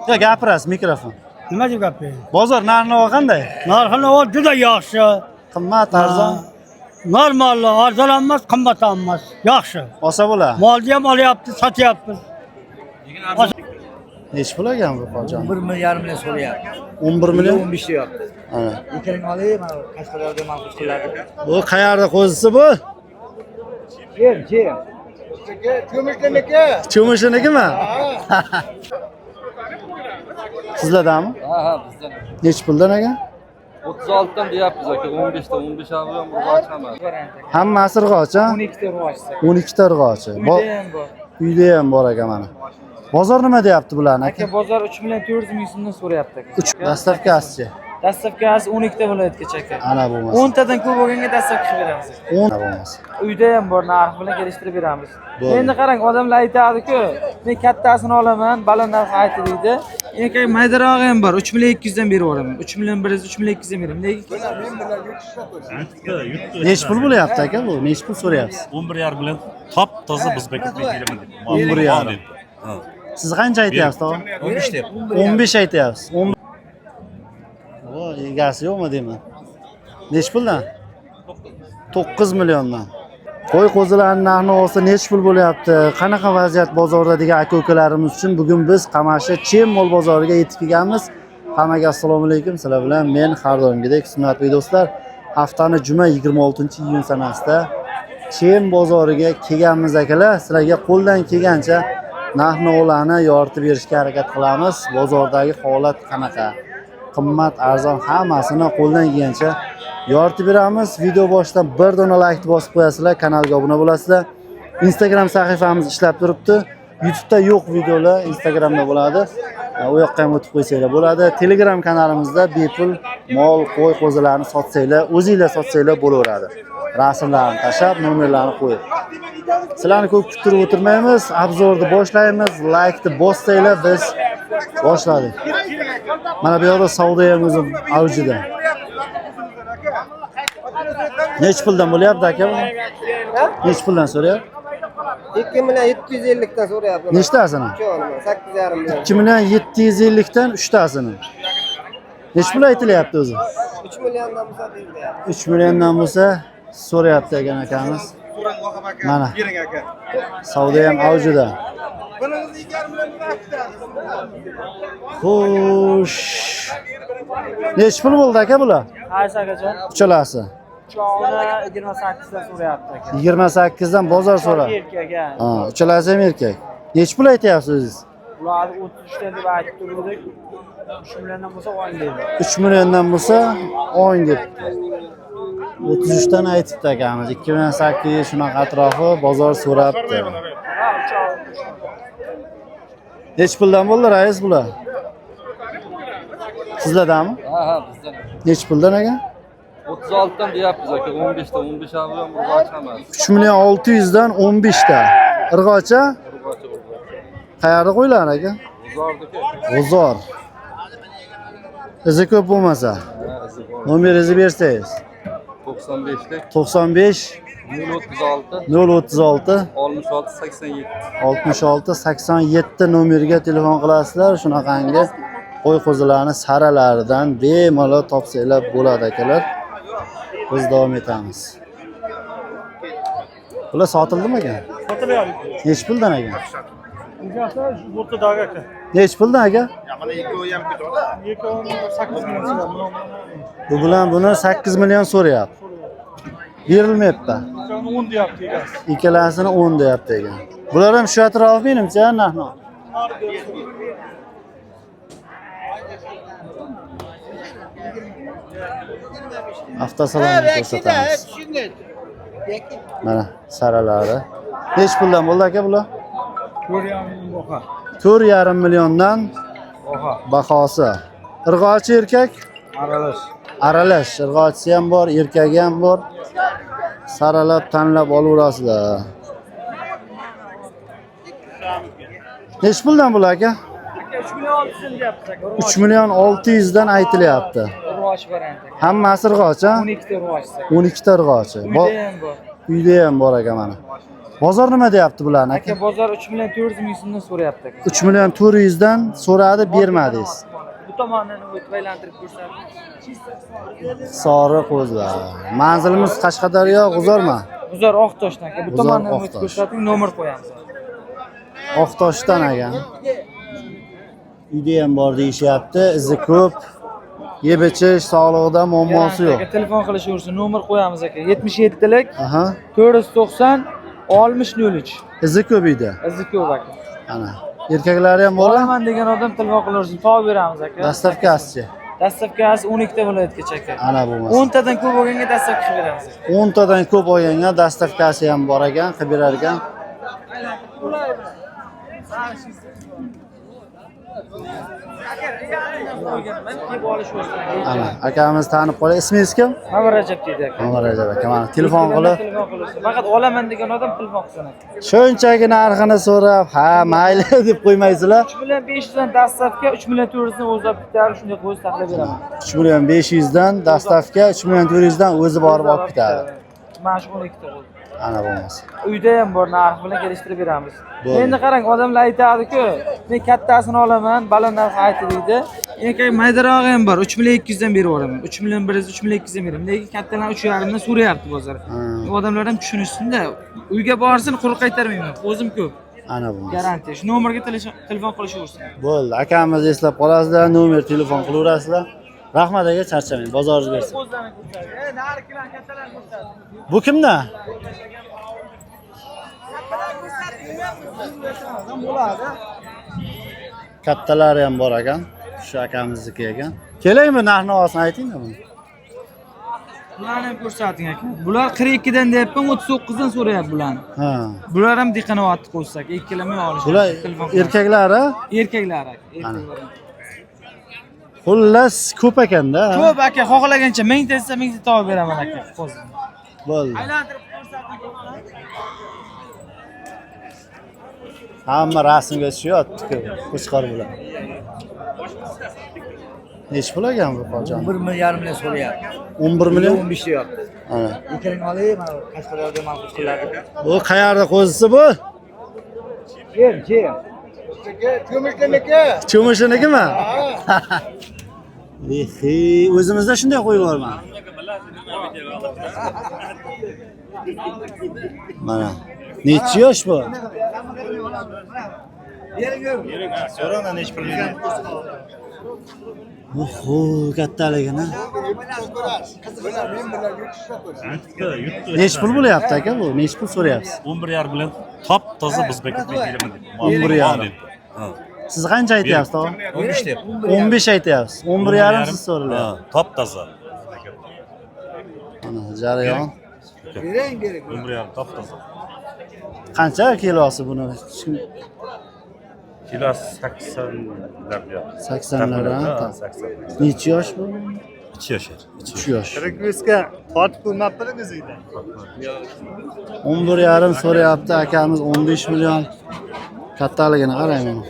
Yo, gapirasiz mikrofon. Nima deb gapiring? Bozor narx-navo qanday? Narxi-navo juda yaxshi. Qimmat, arzon? Normal, arzon emas, qimmat emas. Yaxshi. Olsa bo'ladi. Molni ham olyapmiz, sotyapmiz. Nechi pul ekan bu qo'jon? 11 million million so'rayapti. 11 million? 15 deyapti. Ana. Ikkining olay, mana Qashqadaryoda mana qiladi. Bu qayerda qo'zisi bu? Kim, kim? Cho'mishlinikimi? Sizlardami? Ha, bizdan. Nechi puldan aka? 36 dan deyapmiz aka, 15 dan 15 ham urg'ochi hammasi. Hammasi urg'ochi, ha? 12 ta urg'ochisi. 12 ta urg'ochi. Uyda ham bor. Uyda ham bor aka mana. Bozor nima deyapti bularni aka? Aka, bozor 3 million 400 ming so'mdan so'rayapti aka. 3 dastavkasichi. Dastavkasi 12 ta viloyatgacha aka. Ana bo'lmasa. 10 tadan ko'p bo'lganga dastavka qilib beramiz. 10 bo'lmasa. Uyda ham bor, narx bilan kelishtirib beramiz. Bo'ldi. Endi qarang, odamlar aytadi-ku, men kattasini olaman, baland narx aytdi deydi. Aka, maydarog'i ham bor, 3 million 200 dan berib yuboraman. 3 million 100, 3 million 200 dan beraman. Nega? Nechi pul bo'lyapti aka bu? Nechi pul so'rayapsiz? 11,5 million top toza biz beraman deb. 11,5. Siz qancha aytyapsiz tog'a? 15 deb. 15 aytyapsiz. 10. Voy, egasi yo'qmi deyman. Nechi puldan? 9 milliondan. Qo'y qo'zilarning narxi nechi pul bo'lyapti? Qanaqa vaziyat bozorda degan aka-ukalarimiz uchun bugun biz Qamashi Chem mol bozoriga yetib kelganmiz. Hammaga assalomu alaykum. Sizlar bilan men har doimgidek Sunnatbek do'stlar. Haftani juma 26-iyun sanasida Chem bozoriga kelganmiz akalar. Sizlarga qo'ldan kelgancha narx-navolarni yoritib berishga harakat qilamiz. Bozordagi holat qanaqa? Qimmat, arzon hammasini qo'ldan kelgancha yoritib beramiz. Video boshidan bir dona like bosib qo'yasizlar, kanalga obuna bo'lasizlar. Instagram sahifamiz ishlab turibdi. YouTube'da yo'q videolar, Instagramda bo'ladi. U yoqqa ham o'tib qo'ysanglar bo'ladi. Telegram kanalimizda bepul mol, qo'y, qo'zilarni sotsanglar, o'zinglar sotsanglar bo'laveradi. Rasmlarni tashlab, nomerlarni qo'yib. Sizlarni ko'p kuttirib o'tirmaymiz. Obzorni boshlaymiz. Like'ni bossanglar biz boshladik. Mana bu yoqda savdo ham o'zi avjida. Nechi puldan bo'lyapti aka bu? Nechi puldan so'rayapti? 2 million 750 dan so'rayapman. Nechtasini? Uchovini, 8,5 million. 2 million 750 dan uchtasini. Nechi pul aytilyapti o'zi? 3 milliondan bo'lsa deydi. 3 milliondan bo'lsa so'rayapti ekan akamiz. Mana. Savdo ham avjida. Xo'sh. Nechi pul bo'ldi aka bular? Qaysi akajon? Uchalasi. Uchovini 28 dan so'rayapti aka. 28 dan bozor so'rab. Erkak, ha. Ha, uchalasi ham erkak. Nechi pul aytyapsiz o'zingiz? Ularni 33 dan deb aytib turdik. 3 milliondan bo'lsa oling deydi. 3 milliondan bo'lsa oling deb. 33 dan aytibdi akamiz. 2800 shunaqa atrofi bozor so'rabdi. Nechi puldan bo'ldi rais bular? Sizlardami? Ha, bizdan. Nechi puldan aka? 36 dan deyapmiz aka, 15 dan 15 ham urg'ochi hammasi. 3 million 600 dan 15 ta. Irg'ochi? Urg'ochi, urg'ochi. Qayerda qo'ylar aka? G'uzordiki. G'uzor. Izi ko'p bo'lmasa. Ha, izi bor. Nomeringizni bersangiz. 95lik 95 036 036 66 87. 66 87 nomerga telefon qilasizlar. Shunaqangi qo'y qo'zilarni saralaridan bemalol topsanglar bo'ladi akalar. Biz davom etamiz. Bular sotildimi aka? Sotilyapti. Nechi puldan aka? O'rtadagi aka. Nechi puldan aka? Ikkovini 8 million so'rayapti. Bu bilan buni 8 million so'rayapti. Berilmayapti. Ikkovini 10 deyapti egasi. Ikkalasini 10 deyapti ekan. Bular ham shu atrof menimcha narxni. Avtosalonni ko'rsatamiz. Mana saralari. Nechi puldan bo'ldi aka bular? 4,5 milliondan bahosi. Irg'ochi erkak? Aralash. Aralash, irg'ochisi ham bor, erkagi ham bor. Saralab tanlab olaverasizlar. Nechi puldan bular aka? Aka, 3 million 600 dan deyapmiz aka. 3 million 600 dan aytilyapti. Urg'ochi variant aka. Hammasi irg'ochi, ha? 12 ta urg'ochisi. 12 ta irg'ochi. Uyda ham bor. Uyda ham bor aka mana. Bozor nima deyapti bularni aka? Aka, bozor 3 million 400 ming so'mdan so'rayapti aka. 3 million 400 dan so'radi, bermadingiz. Bu tomonini o'tib aylantirib ko'rsatib. Sori qo'zlar. Manzilimiz Qashqadaryo, G'uzormi? G'uzor Oqtoshdan aka. Bu G'uzor tomondan o'tib Oqtosh. ko'rsating, nomer qo'yamiz. Oqtoshdan ekan. Uyda ham bor deyishyapti. Izi ko'p. Yeb ichish, sog'lig'ida muammosi yo'q. Aka, telefon qilishaversin, nomer qo'yamiz aka. 77 lik Aha. 490 60 03. Izi ko'p uyda. Izi ko'p aka. Ana. Erkaklari ham bor. Olaman degan odam telefon qilaversin, topib beramiz aka. Dastavkasichi. Dastavkasi 12 ta viloyatgacha aka. Ana bo'lmasa. 10 tadan ko'p bo'lganga dastavka qilib beramiz. 10 tadan ko'p olganga dastavkasi ham bor ekan, qilib berar ekan. Ana, akamiz tanib qoldi. Ismingiz kim? Mamar Rajab deydi aka. Mamar Rajab aka. Mana telefon qilib, Telefon qilsin. Faqat olaman degan odam telefon qilsin aka. shunchaki narxini so'rab, ha, mayli deb qo'ymaysizlar. 3 million 500 dan dastavka, 3 million 400 dan o'zi olib ketadi, shunday qo'yib saqlab beraman. 3 million 500 dan dastavka, 3 million 400 dan o'zi borib olib ketadi. Mana shu 12 ta qo'y. Ana bo'lmasa. Uyda ham bor, narx bilan kelishtirib beramiz. Bo'ldi. Endi qarang, odamlar aytadi-ku, men kattasini olaman, baland narx aytdi deydi. Erkak maydarog'i ham bor, 3 million 200 dan berib yuboraman. 3 million 100, 3 million 200 dan beraman. Lekin kattalar 3,5 dan so'rayapti bozor. Ha. Odamlar ham tushunishsin-da. Uyga borsin, quruq qaytarmayman. O'zim ko'p. Ana bo'lmasa. Garantiya. Shu nomerga telefon qilishaversin. Bo'ldi. Akamiz eslab qolasizlar, nomer telefon qilaverasizlar. Rahmat aka, charchamang. Bozoringiz bersin. O'zlarini ko'rsatdi. Narikilar kattalar ko'rsatdi. Bu kimdan? Kattalari ham bor ekan. Shu akamizniki ekan. Kelaymi, narx-navosini ayting-da buni. Bularni ham ko'rsating aka. Bular 42 dan deyapman, 39 dan so'rayapti bularni. Ha. Bular ham diqanavotni qo'shsak, ikkilamay olish. Bular erkaklari? Erkaklar aka, erkaklar. Xullas ko'p ekanda. Ko'p aka, xohlagancha 1000 ta desa 1000 ta topib beraman aka, qo'zini. Bo'ldi. Aylantirib ko'rsating. Hamma rasmga tushyapti-ku, qo'chqor bilan. Nechi pul ekan bu qo'chqor? 11 million bilan so'rayapti. 11 million? 15 deyapti. Ana. Keling olay, mana Qashqadaryoda mana qo'chqorlarni. Bu qayerda qo'zisi bu? Kim, kim? Cho'mishlinikimi? Ehe, o'zimizda shunday qo'yib borman. Mana. Nechi yosh bu? So'rang, nechi pul beradi? Oho, kattaligini. Yutdi, yutdi. Nechi pul bo'lyapti aka bu? Nechi pul so'rayapsiz? 11,5 bilan top toza biz beraman deb. 11,5. Ha. Siz qancha aytyapsiz, tog'a? 15 deb. 15 aytyapsiz. 11,5 siz so'rilyapti. Ha, top toza. Mana jarayon. 11,5 top toza. Qancha kilosi buni? Hech kim Kilosi 80 lar deyapti. 80 lar, ha? Ha, 80. Nechi yosh bu? 3 yashar. 3 yosh. Requestga tortib ko'rmabdingiz uyda? 11,5 so'rayapti akamiz, 15 million. Kattaligini qarang mana.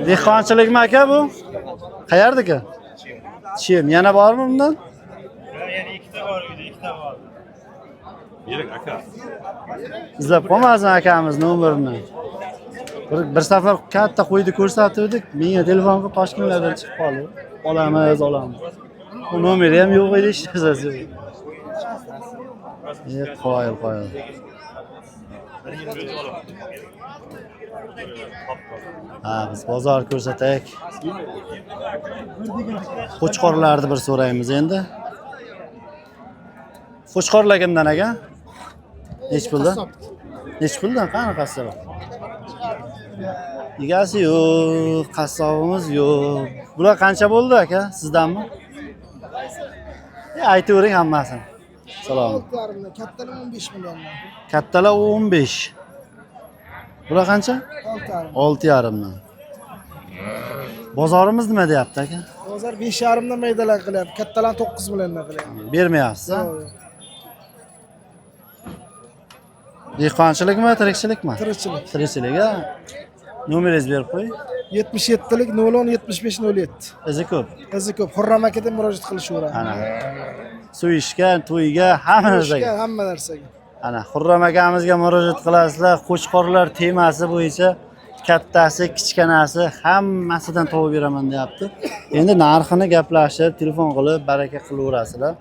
Dehqonchilikmi aka bu? Qayerdiki? Chim. Yana bormi bundan? Yana ikkita bor uyda, ikkita bor. Bering aka. Izlab qolmasin akamiz nomerini. Bir safar katta qo'yni ko'rsatuvdik. Menga telefon qilib Toshkentlardan chiqib qoldi. Olamiz, olamiz. U nomeri ham yo'q edi, hech narsasi yo'q. Qoyil, qoyil. Ha, biz bozor ko'rsataylik. Qo'chqorlarni bir so'raymiz endi. Qo'chqorlar kimdan aka? Nechi puldan? Nechi puldan? Qani qassob? Egasi yo'q, qassobimiz yo'q. Bular qancha bo'ldi aka? Sizdanmi? Aytavering hammasini. Salom. Kattalar 15 milliondan. Kattalar 15. Bular qancha? 6,5. 6,5 dan. Bozorimiz nima deyapti aka? Bozor 5,5 dan maydalar qilyapti. Kattalar 9 milliondan qilyapti. Bermayapsiz, a? Dehqonchilikmi, tirikchilikmi? Tirikchilik. Tirikchilik, a? Nomeringizni berib qo'ying. 77lik 010 75 07. Izi ko'p. Izi ko'p. Xurram akadan murojaat qilishaveradi. Ana. Suyishga, to'yga, hamma narsaga. Hamma narsaga. Ana Xurram akamizga murojaat qilasizlar. Qo'chqorlar temasi bo'yicha kattasi, kichkinasi hammasidan topib beraman deyapti. Endi narxini gaplashib, telefon qilib baraka qilaverasizlar.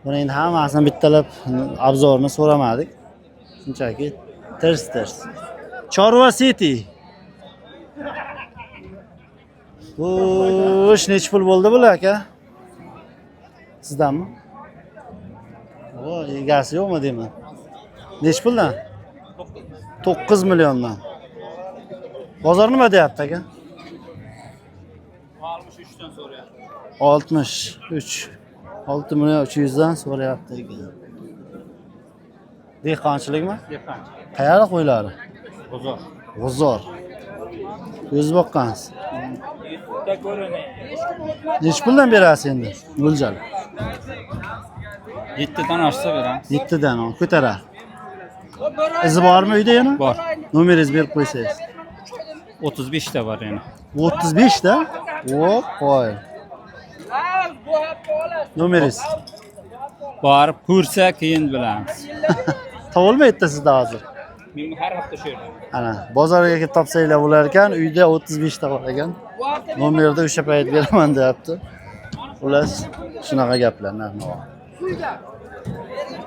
Buni endi hammasini bittalab obzorni so'ramadik. Shunchaki ters-ters. Chorva City. Bu ish nechi pul bo'ldi bular aka? Sizdanmi? O, egasi yo'qmi deyman. Nechi puldan? 9 milliondan. Bozor nima deyapti aka? 63 dan so'rayapti. 63. 6 million 300 dan so'rayapti ekan. Dehqonchilikmi? Dehqonchilik. Qayerda qo'ylari? Bozor. G'uzor. O'zi boqqansiz. Nechi puldan berasiz endi? Mo'ljal. 7 dan oshsa beramiz. 7 dan ko'tarar. Izi bormi uyda yana? Bor. Nomeringizni berib qo'ysangiz. 35 ta bor yana. 35 ta? Hop, qo'y. Nomeringiz. Borib ko'rsa keyin bilamiz. Topilmaydi sizda hozir. Men har hafta shu yerda. Ana, bozorga kelib topsanglar bo'lar ekan, uyda 35 ta bor ekan. Nomerda o'sha payt beraman deyapti. Xullas, shunaqa gaplar narx-navo.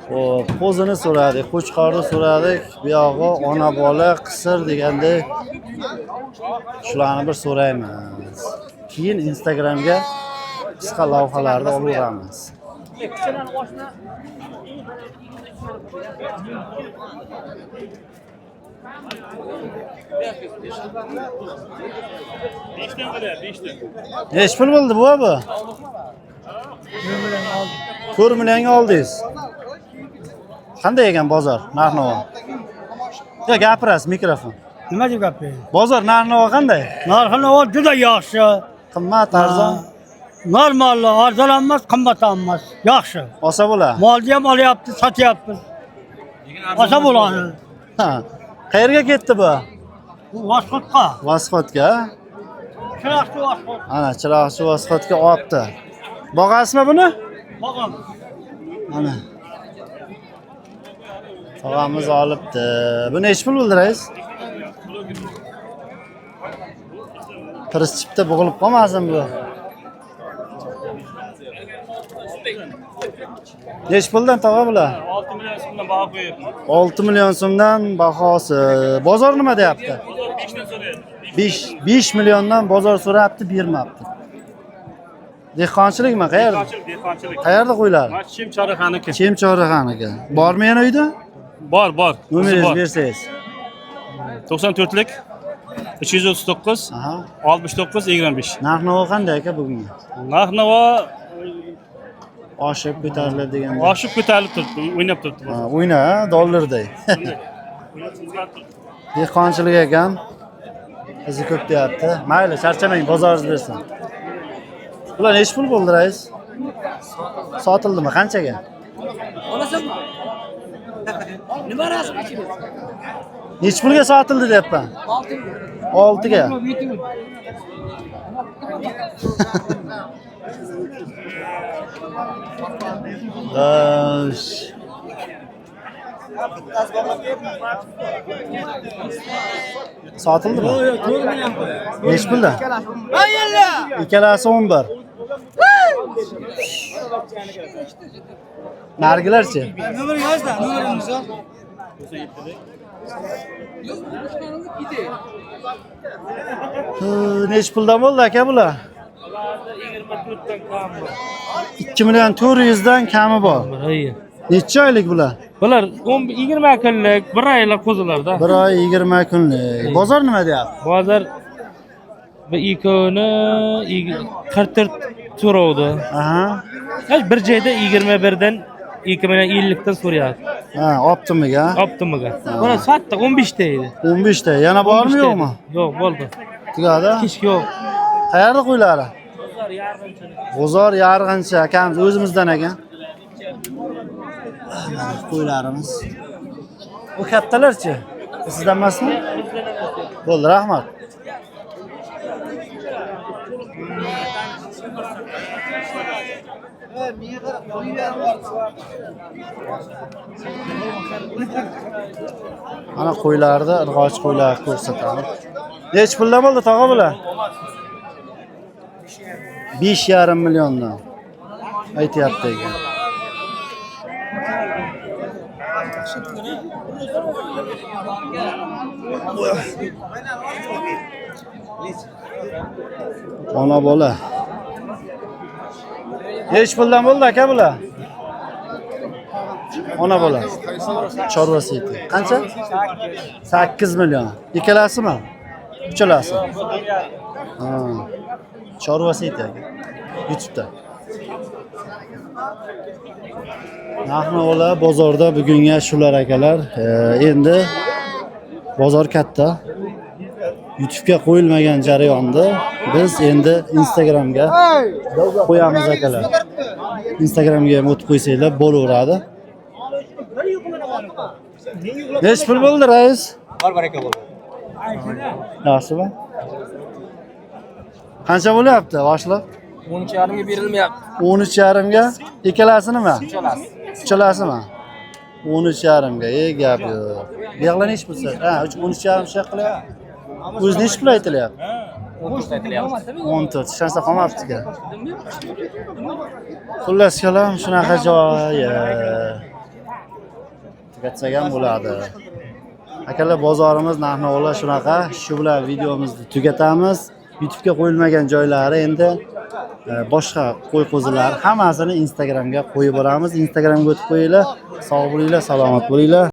Xo'p, qo'zini so'radik, qo'chqorni so'radik, bu yog'i ona bola qisir deganday shularni bir so'raymiz. Keyin Instagramga qisqa lavhalarni olaveramiz. Nechi pul bo'ldi bu bu? 4 millionga oldingiz. Qanday ekan bozor narx-navo? Yo, gapirasiz mikrofon. Nima deb gapiraymi? Bozor narx-navo qanday? Narxi-navo juda yaxshi. Qimmat, arzon? Normal, arzon emas, qimmat emas. Yaxshi. Olsa bo'ladi. Molni ham olyapti, sotyapmiz. Olsa bo'ladi. Ha. Qayerga ketdi bu? Bu Vosxodga. Vosxodga. Chiroqchi Vosxod. Ana, Chiroqchi Vosxodga olibdi. Boqasizmi buni? Boqam. Ana. Tog'amiz olibdi. Bu nechi pul bo'ldi, rais? Prinsipda bo'g'ilib qolmasin bu. Nechi puldan tog'a bular? 6 million so'mdan baho qo'yapman. 6 million so'mdan bahosi. Bozor nima deyapti? Bozor 5 dan so'rayapti. 5 milliondan bozor so'rayapti, bermabdi. Dehqonchilikmi? Qayerda? Dehqonchilik, dehqonchilik. Qayerda qo'ylar? Mana Chimchorixoniki. Chimchorixoniki. Bormi yana uyda? Bor, bor. Nomeringizni bersangiz. 94lik 339 Aha. 69 25. Narx-navo qanday aka bugungi? Narx-navo Oshib ko'tariladi deganda. Oshib ko'tarilib turibdi, o'ynab turibdi. Ha, o'yna, dollarday. O'zgarib turibdi. Dehqonchilik ekan. Izi ko'p deyapti. Mayli, charchamang, bozoringiz bersin. Bular nechi pul bo'ldi, rais? Sotildimi? Qanchaga? Olasanmi? Nima rasm? Nechi pulga sotildi deyapman? 6 ga. Xo'sh. Sotildimi? Nechi puldan? Ikkalasi 11. Narigilarchi? Nomer yozda, nomerimiz yoz. Nechi puldan bo'ldi aka bular? 2 million 400 dan kami bor. Necha oylik bular? Bular 10 20 kunlik, bir oylik qo'zilarda. 1 oy 20 kunlik. Bozor nima deyapti? Bozor bu ikkovini 44 so'rovdi. Aha. Bir joyda 21 dan 2 million 50 dan so'rayapti. Ha, optimiga. Optimiga. Buni sotdik 15 ta edi. 15 ta. Yana bormi yo'qmi? Yo'q, bo'ldi. Tugadi? Hech yo'q. Qayerda qo'ylari? G'uzor Yarg'inchi akamiz o'zimizdan ekan. Mana qo'ylarimiz. Bu kattalarchi? Sizdan emasmi? Bo'ldi, rahmat. Mana qo'ylarni, irg'och qo'ylar ko'rsatamiz. Nechi puldan bo'ldi tog'a bular? 5,5 milliondan aytyapti ekan. Ona bola. Nechi puldan bo'ldi aka bular? Ona bola. Chorva seti. Qancha? 8 million. Ikkalasimi? Uchalasi. Ha. Chorva seti aka. YouTube'da. Narx-navolar bozorda bugunga shular akalar. Endi bozor katta. YouTube'ga qo'yilmagan jarayonni biz endi Instagramga qo'yamiz akalar. Instagramga ham o'tib qo'ysanglar bo'laveradi. Nechi pul bo'ldi, rais? Bor baraka bo'ldi. Yaxshimi? Qancha bo'lyapti boshliq? 13,5 ga berilmayapti. 13,5 ga ikkalasinimi? Uchalasi. Uchalasimi? 13,5 ga. Ey, gap yo'q. Bu yoqlar nechi pul? Ha, 13,5 shu qilyapti. O'zi nechi pul aytilyapti? 14 aytilyapti. 14. Hech narsa qolmabdi ekan. Xullas kalom shunaqa joyi. Tugatsak ham bo'ladi. Akalar, bozorimiz narx-navolar shunaqa. Shu bilan videomizni tugatamiz. YouTube'ga qo'yilmagan joylari endi boshqa qo'y qo'zilar hammasini Instagramga qo'yib boramiz. Instagramga o'tib qo'yinglar. Sog' bo'linglar, salomat bo'linglar.